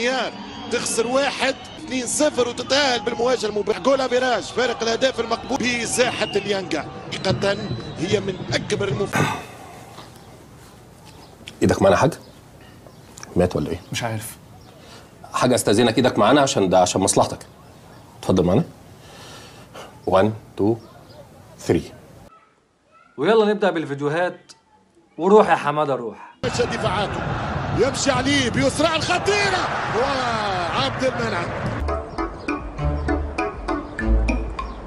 نيار تخسر 1-2-0 وتتأهل بالمواجهة المباشرة. goal average فارق الأهداف المقبول بساحة اليانجا، حقيقة هي من أكبر المفاجآت. إيدك معانا حاج؟ مات ولا إيه؟ مش عارف. حاجة استأذنك إيدك معانا عشان ده عشان مصلحتك. اتفضل معانا. 1 2 3. ويلا نبدأ بالفيديوهات، وروح يا حمادة روح. دفاعاته يمشي عليه بيسرع الخطيرة وعبد المنعم.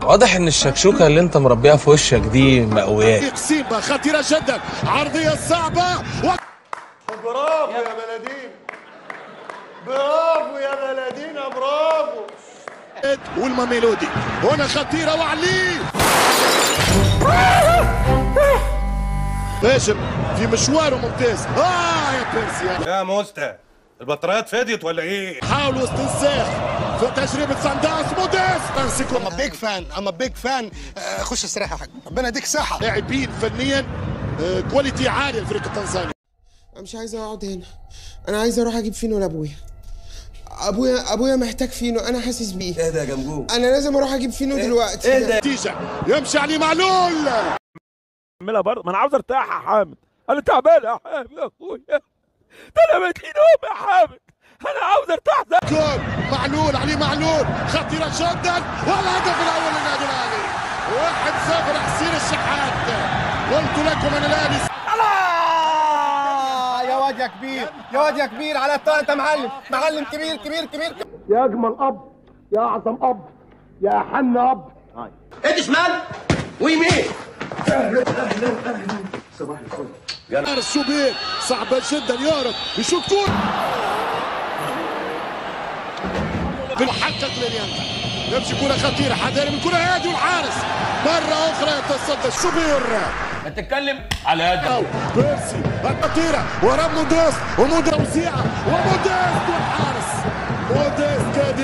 واضح ان الشكشوكه اللي انت مربيها في وشك دي مقوياك. سيمبا خطيرة جدا، عرضية صعبة برافو يا بلدينا، برافو يا بلدينا، برافو. والماميلودي هنا خطيرة وعلي هاشم في مشواره ممتاز. يا بيرسي يا موستا، البطاريات فضيت ولا ايه؟ حاولوا استنساخ في تجربة سانداس موديس. I'm a big fan، I'm a big fan. خش استريح يا حاج، ربنا يديك صحة. لاعبين فنيا quality عالي الفريق التنزاني. انا مش عايز اقعد هنا، انا عايز اروح اجيب فينو لابويا. ابويا محتاج فينو، انا حاسس بيه. اهدى يا جمجوم، انا لازم اروح اجيب فينو دلوقتي. اهدى. نتيجة يمشي عليه معلول. اعملها برضه، ما انا عاوز ارتاح يا حامد، انا تعبان يا حامد يا اخويا، ده انا متلي نوم يا حامد، انا عاوز ارتاح. جول معلول، علي معلول خطيرة جدا، والهدف الاول للنادي الاهلي 1-0 حسين الشحات. قلت لكم ان الاهلي يا واد يا كبير، يا واد يا كبير على الطاقة، انت معلم، معلم كبير كبير كبير. يا اجمل اب، يا اعظم اب، يا احن اب. ادي شمال ويمين. اهلا اهلا اهلا، صباح الفل. الشوبير صعبة جدا، يهرب يشوط كورة بالحقق لليانجا، يمشي كرة خطيرة، حذاري من كرة هادي، والحارس مرة أخرى يتصدى الشوبير. ما تتكلم على هذا. بيرسي الخطيرة ورا موديست، وموديست توزيعة وموديست والحارس موديست كاد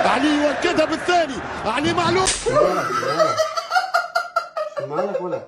علي يؤكدها بالثاني، علي معلول. مالك ولا